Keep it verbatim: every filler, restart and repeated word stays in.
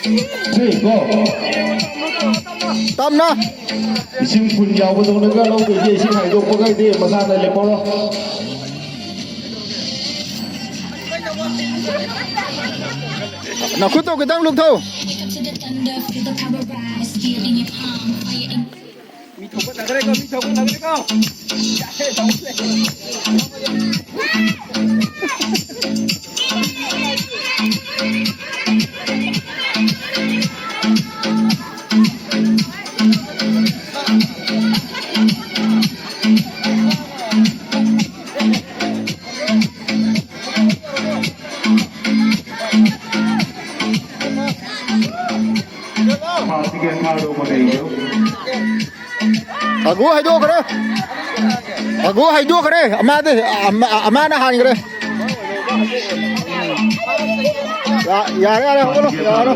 ꯁꯤ ꯀꯣ꯫ ꯇꯞꯅ꯫ ꯏꯁꯤꯡ ꯐꯨꯟ ꯌꯥꯎꯕꯗꯧꯅꯒ ꯂꯧꯗꯣꯏꯁꯦ, ꯏꯁꯤꯡ ꯍꯥꯏꯗꯣꯛꯄꯒ ꯍꯥꯏꯗꯤ ꯃꯁꯥꯅ ꯂꯦꯞꯄꯧꯔꯣ꯫ ꯅꯈꯨꯠꯇꯣ ꯈꯤꯇꯪ ꯂꯨꯞꯊꯧ꯫ ꯑꯒꯨ ꯍꯥꯏꯗꯣꯛꯈ꯭ꯔꯦ꯫ ꯑꯒꯨ ꯍꯥꯏꯗꯣꯛꯈ꯭ꯔꯦ꯫ ꯑꯃꯗꯤ, ꯑꯃ-, ꯑꯃꯅ ꯍꯥꯟꯈ꯭ꯔꯦ꯫ ꯌꯥ-, ꯌꯥꯔꯦ, ꯌꯥꯔꯦ, ꯍꯧꯒꯠꯂꯣ, ꯌꯥꯔꯦ꯫